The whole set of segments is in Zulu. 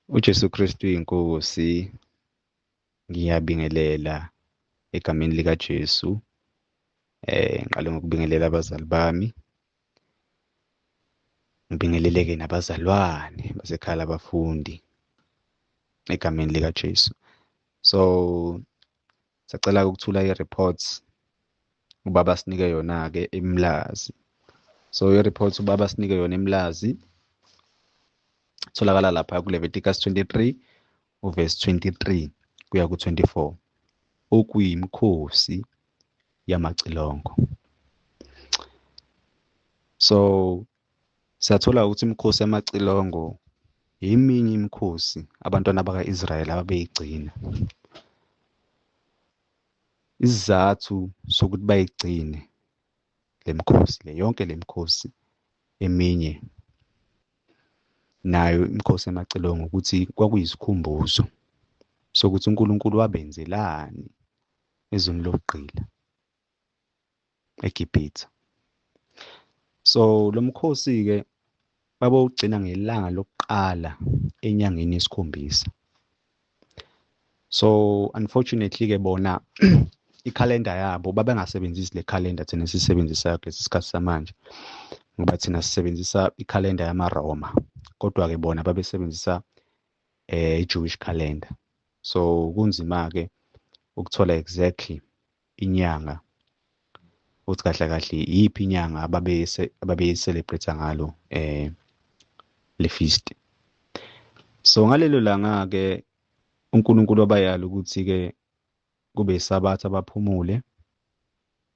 UJesu Kristu inkosi. Ngiyabingelela egameni likaJesu. Ngiqale ngokubingelela abazali bami. Ngibingeleleke nabazalwane basekhaya labafundi egameni likaJesu. So sacela ukuthula i-reports ubaba sinike yona-ke eMlazi. So i-report ubaba sinike yona eMlazi tholakala lapha kuLeviticus 23 uverse 23 kuya ku-24, okuyimikhosi yamacilongo. So siyathola ukuthi imikhosi yamacilongo eminye imikhosi abantwana baka-Israyeli ababeyigcina. Isizathu sokuthi bayigcine le mikhosi le, yonke le mikhosi eminye nayo imikhosi yamacilongo, ukuthi kwakuyisikhumbuzo sokuthi uNkulunkulu wabenzelani ezweni lokugqila eGibhithe. So lo mkhosi-ke babewugcina ngelanga lokuqala enyangeni yesikhombisa. So unfortunately-ke bona ikhalenda yabo babengasebenzisi le khalenda thina esiyisebenzisayo kulesi sikhathi samanje, ngoba thina sisebenzisa ikhalenda yamaRoma, kodwa-ke bona babesebenzisa i-Jewish calendar. So kunzima-ke ukuthola exactly inyanga ukuthi kahle kahle iyiphi inyanga ababeyicelebrate ngalo le feast. So ngalelo langa-ke uNkulunkulu wabayala ukuthi-ke kube isabatha, baphumule,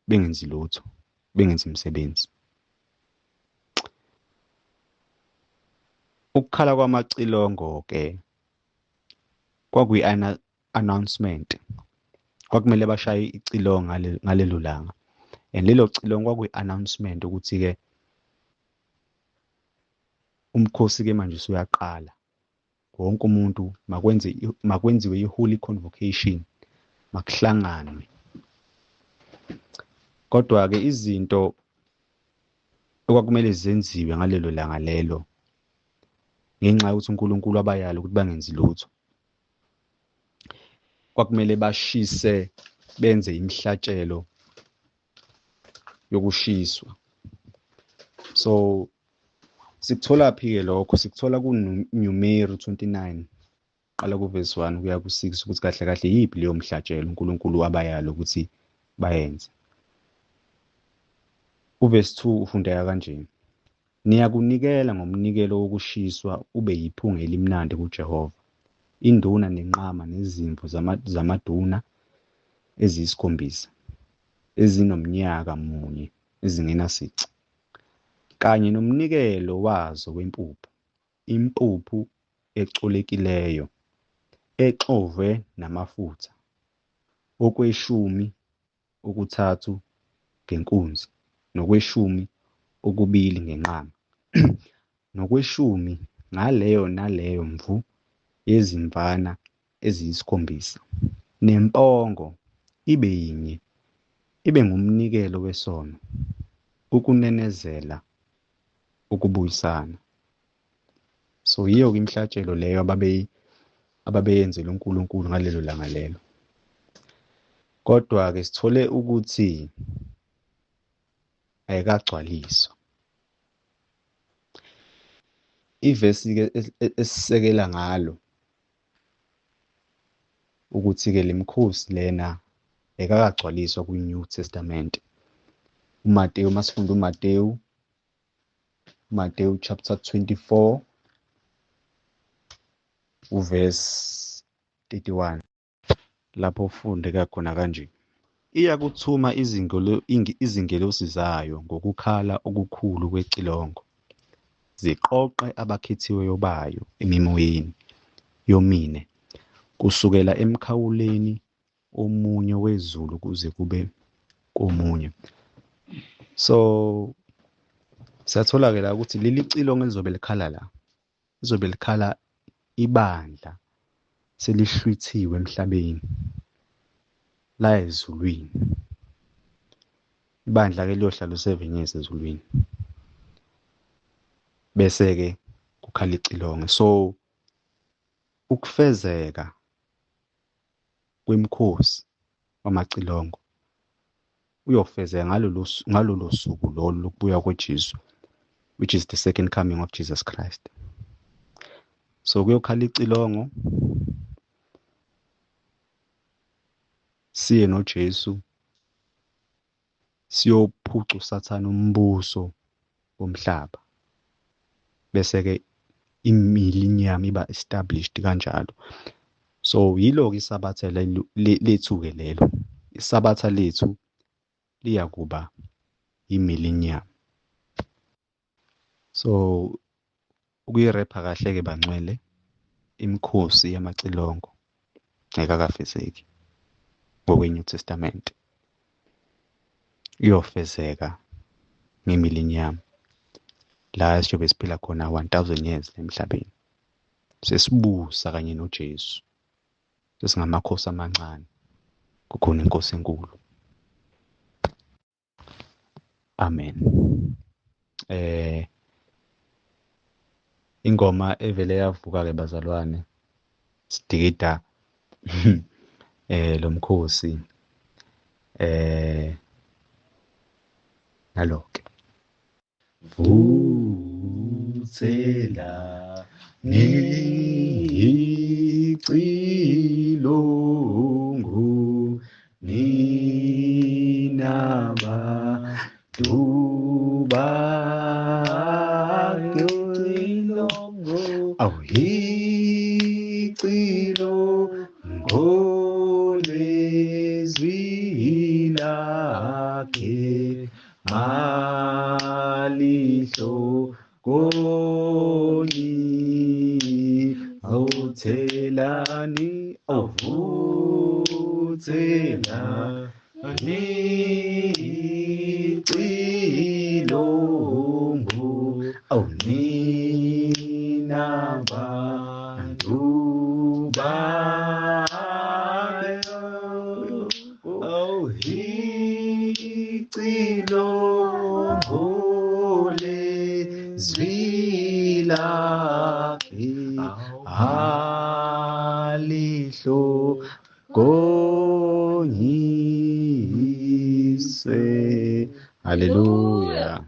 bengenzi lutho, bengenzi imisebenzi. Ukukhala kwamacilongo-ke kwakuyi-announcement, kwakumele bashaye icilongo ngalelo langa, and lelo cilongo kwakuyi-announcement ukuthi-ke umkhosi-ke manje usuyaqala. Wonke umuntu makwenze, makwenziwe i-holy convocation, makuhlanganwe. Kodwa-ke izinto okwakumele zenziwe ngalelo langa lelo, ngenxa yokuthi uNkulunkulu wabayala ukuthi bangenzi lutho, kwakumele bashise, benze imihlatshelo yokushiswa. So sikuthola phi-ke lokho? Sikuthola kuNumeru 29, qala kuvesi 1 kuya ku-6, ukuthi kahle kahle yiphi leyo mhlatshelo uNkulunkulu wabayala ukuthi bayenze. Uvesi 2 ufundeka kanje: niyakunikela ngomnikelo wokushiswa ube yiphunga elimnandi kuJehova, induna nenqama nezimvu zamaduna eziyisikhombisa ezinomnyaka munye ezingenasici, kanye nomnikelo wazo wempuphu, impuphu ecolekileyo exovwe namafutha, okweshumi okuthathu ngenkunzi, nokweshumi okubili ngenqama, nokweshumi ngaleyo naleyo mvu yezimvana eziyisikhombisa, nempongo ibe yinye, ibe ngumnikelo wesono, ukunenezela ukubuyisana. So yiyo-ke imihlatshelo leyo ababeyenzela uNkulunkulu ngalelo langa lelo. Kodwa-ke sithole ukuthi ayikagcwaliswa. Ivesi-ke esisekela ngalo ukuthi-ke le mikhosi lena ayikakagcwaliswa kwi-New Testament. UMateyu, masifunda uMateyu, Mateyu chapter 24 uverse 31, lapho ufundeka khona kanje: iyakuthuma izingelosi zayo ngokukhala okukhulu kwecilongo, ziqoqe abakhethiweyo bayo emimoyeni yomine, kusukela emkhawuleni omunye wezulu kuze kube komunye. So siyathola-ke la ukuthi leli cilongo elizobe likhala la, lizobe likhala ibandla selihlwithiwe emhlabeni la ezulwini. Ibandla-ke liyohlala u-7 years ezulwini, bese-ke kukhala icilongo. So Ukufezeka kwemikhosi wamacilongo uyofezeka ngalolo suku lolu lokubuya kweJesu, which is the second coming of Jesus Christ. So kuyokhala icilongo, siye noJesu siyophuca uSathane umbuso womhlaba, bese-ke imillennium iba established kanjalo. So yilo-ke isabatha lethu-ke lelo. Isabatha lethu liyakuba imillennium. So ukuyirepha kahle-ke bangcwele, imikhosi yamacilongo ayikakafezeki ngokwe-New Testament. Iyofezeka ngemillennium la esiyobe siphila khona 1000 years emhlabeni, sesibusa kanye noJesu, sesingamakhosi amancane, kukhona inkosi enkulu. Amen. Ingoma evele yavuka-ke bazalwane, sidikida lo mkhosi nalo-ke. Vuthela nicilongo nina bantu bakhe, awuyicilongo lezwi lakhe malihlo koni, awuthelani awuvuthela nicilongo, awunina bantu bakhe, awuyicilongo lezwi lakhe alihlo konyise. Hallelujah.